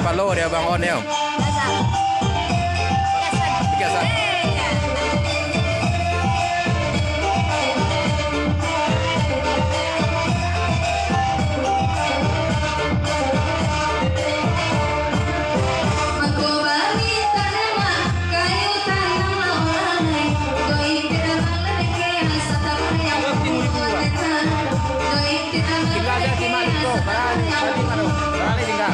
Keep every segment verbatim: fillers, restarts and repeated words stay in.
Halo, dia Bang On, ya. Biasa. Tinggal aja simak dulu, baralih, baralih, baralih tinggal. Baralih tinggal.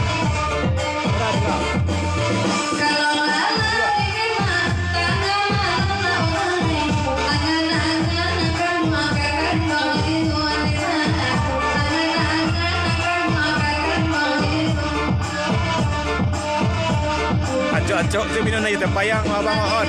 Acok-acok tu minum aia tapayang, Abang On.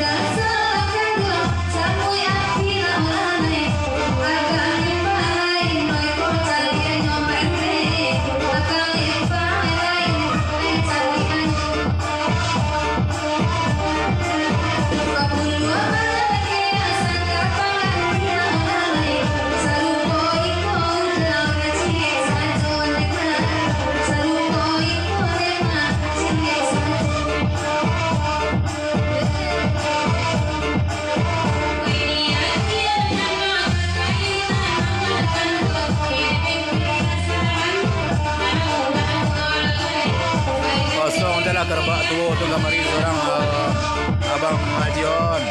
Kosong je lah kerbak tuo tu kamari surang, eh, Abang Haji On.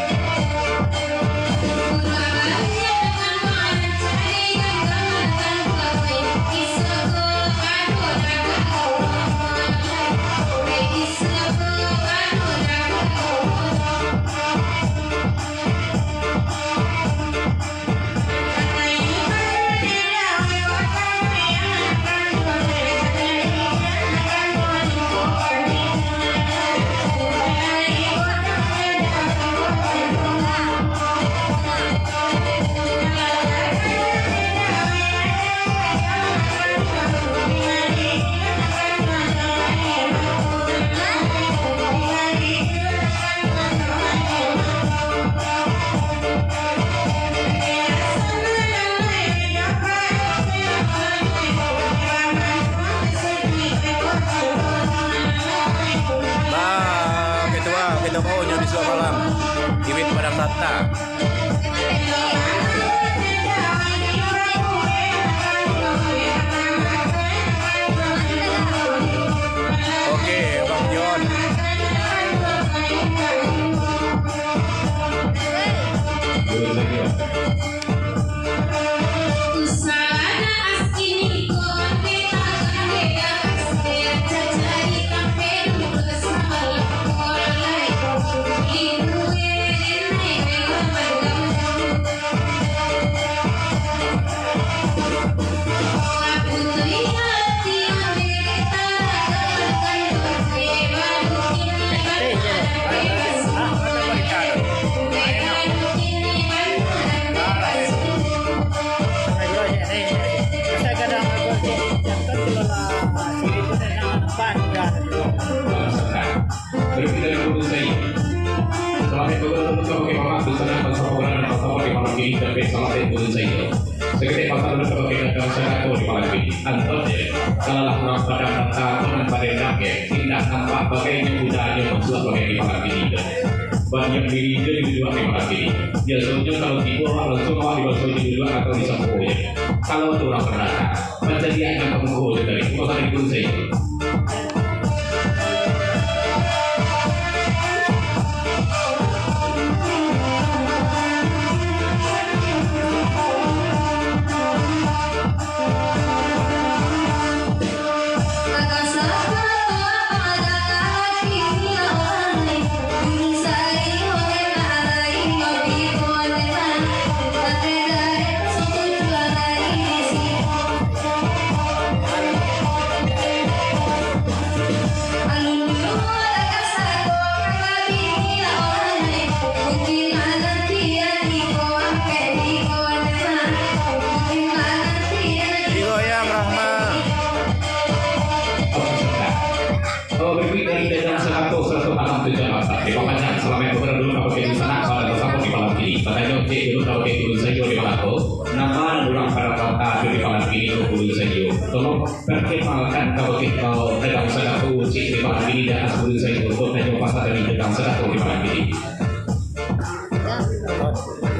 Bah, ketua, ketua bau nyo bisuak malam. Iwit Padang Data. Oke, Bang John. Dari kita di Gunung Sayo. Selamat datang untuk pakai papan, busana, pasal bola dan pasal pakai malam ini, dan sampai Gunung Sayo. Seketek pasal dulu pakai datang sakato di malam ini. Anton je, kalau lah orang pada mata, orang pada nak, ya. Indak nampak bagainya budanya masuk bagai di malam ini. Banyak diri je di luar di malam ini. Biasanya kalau tiba, langsung awak dibaso di luar atau di samping. Kalau tu orang pendatang. Pancaliak nan kamuko jo tadi, kok sampai pun sajo. Digoyang, Rahma. Oh, berikut dari Dajang seratus, seratus enam tujuh delapan. Dipapanjang selama itu beradu, dapat jadi sanak, pada bersama di malam ini. Batanyo cek dulu, dapat jadi turun sajo di malam tu. Nama nan urang Padang Rata tu di malam kini tu, Guru Sayo? Tolong perkenalkan kabake, eh, dagang sadato cik di malam kini, dan Guru Sayo tu tanyo pasal dari dagang sadato di malam kini.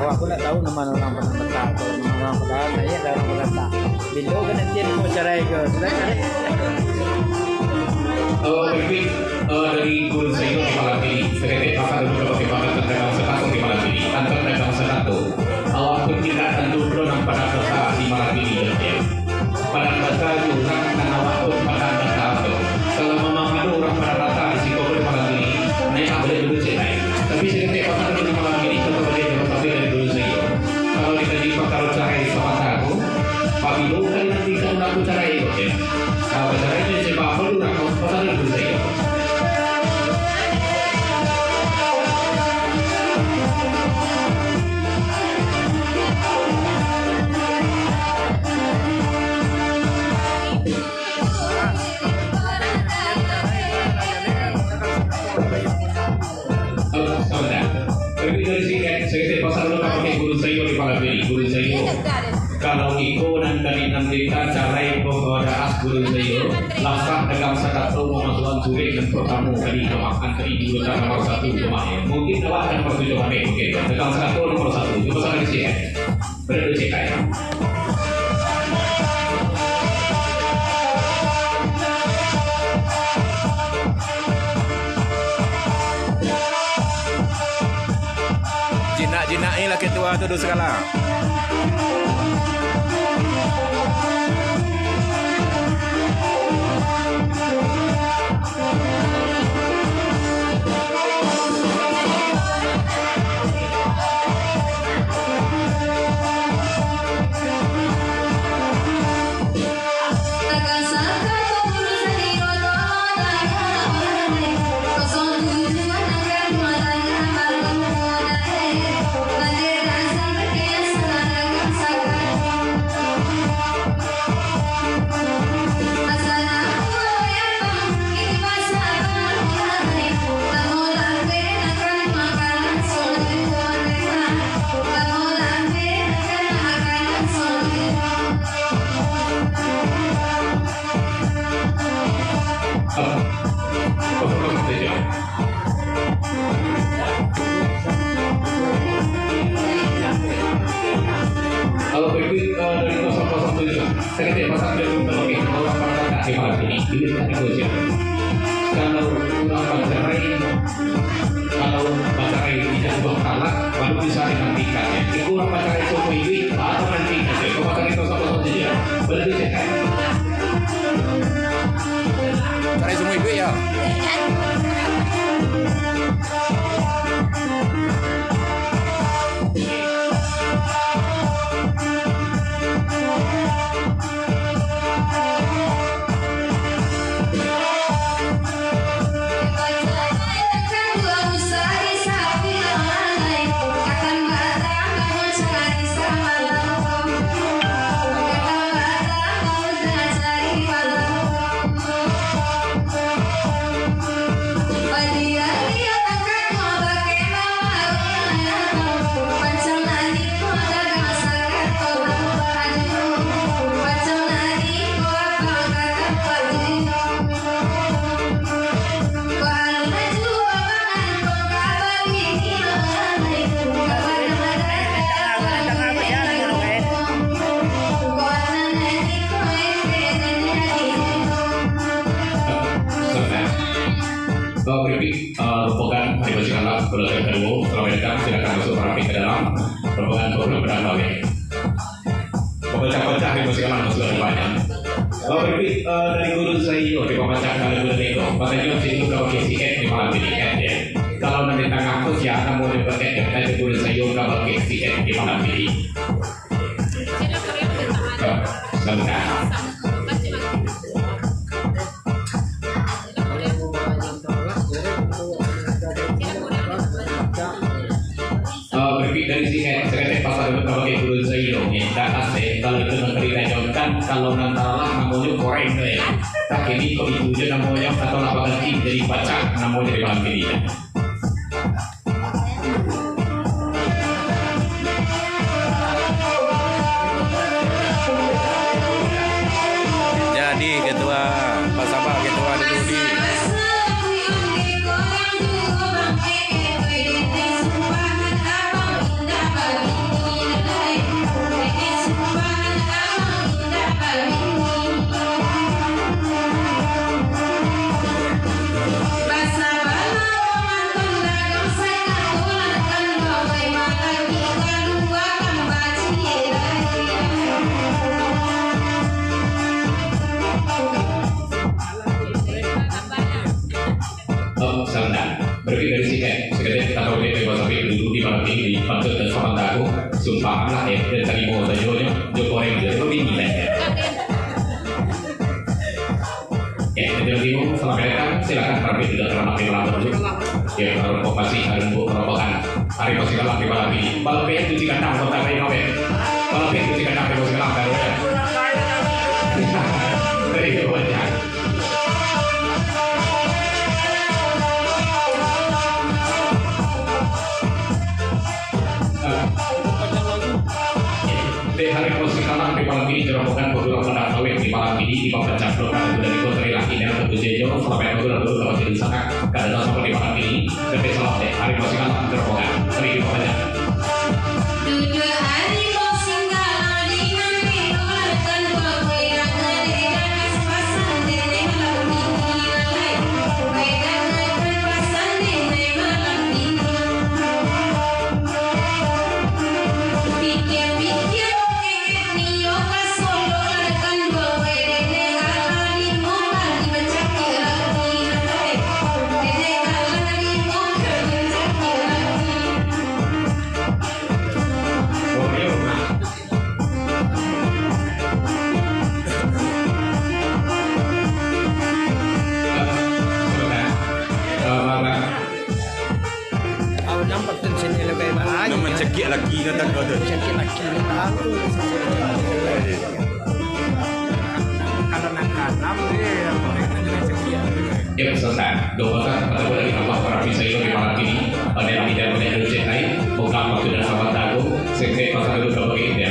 Oh, aku nak tahu nama urang Padang Rata tu. Nama urang Padang Rata, ya, urang Padang Rata. Bilo ka nanti ado acara ko? Sudah cari. Oh, baik, baik. Eh, dari Guru Sayo di malam kini. Saketek pasal dulu kabake dagang sadato di malam kini. Tantang dagang sadato. Awak pun indak tantu pulo nan Padang Rata di malam kini, ya. Padang Rata jo urang nan awak pun Padang Rata tu. Kalau memang ado urang Padang Rata di siko di malam kini, naiak baliak dulu ciek lai. Tapi saketek pasal dulu di malam kini, kita baliak jo pasal dari Guru Sayo. Kalau dikaji pakaro carai samantaro, pabilo kali nanti ka nak bacarai, oke. Nah, bacarai tu sebab apa tu nak pasal dari Guru Sayo? Sabantak. Tapi dari sini, saketek pasal dulu kabake Guru Sayo di malam kini. Guru Sayo, kalau iko nan tadi nan kita carai ko daas Guru Sayo, lah sah dagang sadato mamasuakan surek nan partamo kali ka makan tadi di urutan nomor satu kemarin. Mungkin awak akan bertujuh pandai, mungkin. Dagang sadato nomor satu. Cubo salah di sini. Baraduo ciek lai. Jinak-jinak ni laki tua tu, duo sagalo. Kalau berikut, eh, dari kosong kosong tujuh. Saketek pasal dia tu, kalau kita orang masyarakat di malam ini, ini tak digoyang. Kalau urang bacarai, kalau bacarai tidak buah talak, baru bisa dinantikan, ya. Jadi urang bacarai sumua iduik, baru nantikan, ya. Kalau bacarai kosong kosong tujuh, ya. Boleh dicek, kan? Carai sumua iduik, ya. Oke, eh, rombongan, mari bersihkanlah keluarga kedua. Selamat datang, silakan masuk rapi ke dalam. Rombongan program pedang baweh. Pemecah-pecah di musik alam sudah banyak. Oke, eh, dari Guru Sayo, di pemecah kalau Guru Niko. Pasanyo situ ka bakeh si Ed di malam ini, Ed, ya. Kalau nan di tangah tu, sia namonyo ka Ed, ya. Dari Guru Sayo ka bakeh si Ed di malam ini. Sebentar. Eh, berpik dari si Ed, saketek pasal dulu ka bakeh Guru Sayo, ya. Dah kasih, kalau itu nan tadi tanyokan, kalau nan talah namonyo goreng tu, ya. Tak kini kok itu je namonyo, atau nak baganti jadi pacak namonyo di malam ini, ya. Nanti di Pancur dan Saman Dago, sumpah lah, eh, dan tarimo sajo nyo, jo goreng sajo, tapi ni lah. Eh, jadi bingung, selamat datang, silakan tampil di dalam malam dulu. Ya, kalau mau kasih, ada buat perobohan. Hari masih kalah di malam ini. Malam ini cuci kandang, kota Rai Mabek. Malam ini cuci kandang, hari masih kalah, baru ya. Dari banyak. Di hari musik kalam di malam ini, jo rombongan bagurau pandang kawin di malam ini, di papan caplok, ada dari kota Rai Mabek, yang terpuji jo, selamat bagurau dulu, kalau tidak salah, kada tahu siapa di malam ini, tapi selamat deh, hari musik kalam, jo rombongan, hari di papan caplok. Awak nampak tension ni lebih baik. Nak mancakiak laki nak tak kau tu? Mancakiak laki ni tahu. Kalau nak kanam ni, apa ni, kena cakiak. Ya, pesan. Dua pasang, pada bulan di Allah, para pisai di malam ini. Pada yang tidak boleh lucu lain, buka waktu dan sahabat tahu, sendiri pasang dulu ke begini, ya.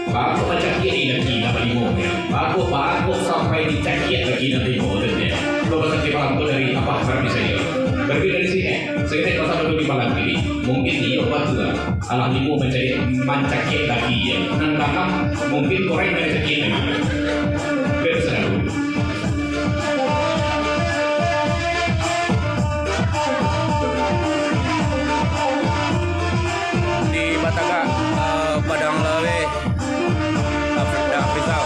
Bagus bacakiak ni laki nan limo ni. Bagus, bagus sampai dicakiak laki nan limo tu ni. Kau pasang di malam tu dari apa, para pisai. Berbeda di sini. Sendiri pasang dulu di malam ini. Mungkin dia waktu lah. Alah limo mancari, mancakiak laki, ya. Nan dalam mungkin korang mancakiak lagi. Biar selalu. Di Batagak, eh, Padang Laweh, Afrika Rizal.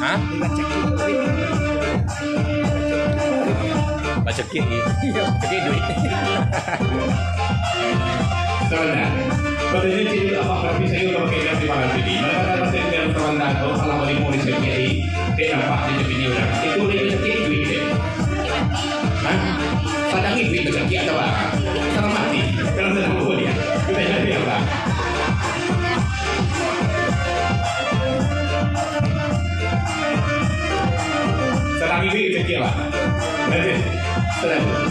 Hah? Bacakiak ni. Cakiak duit. Sabananyo, batanyo cik, apa tapi sayo kalau kena di malam tadi. Mana ada macam yang sabananyo, kalau limo dicakiak, tidak nampak di tepi ni urang. Itu boleh cakiak duit dia. Hah? Sadang duit bacakiak atau apa? Salah mati. Kalau salah buku dia. Kita jadi apa? Sadang duit bacakiak, Pak. Bagus. Sadang.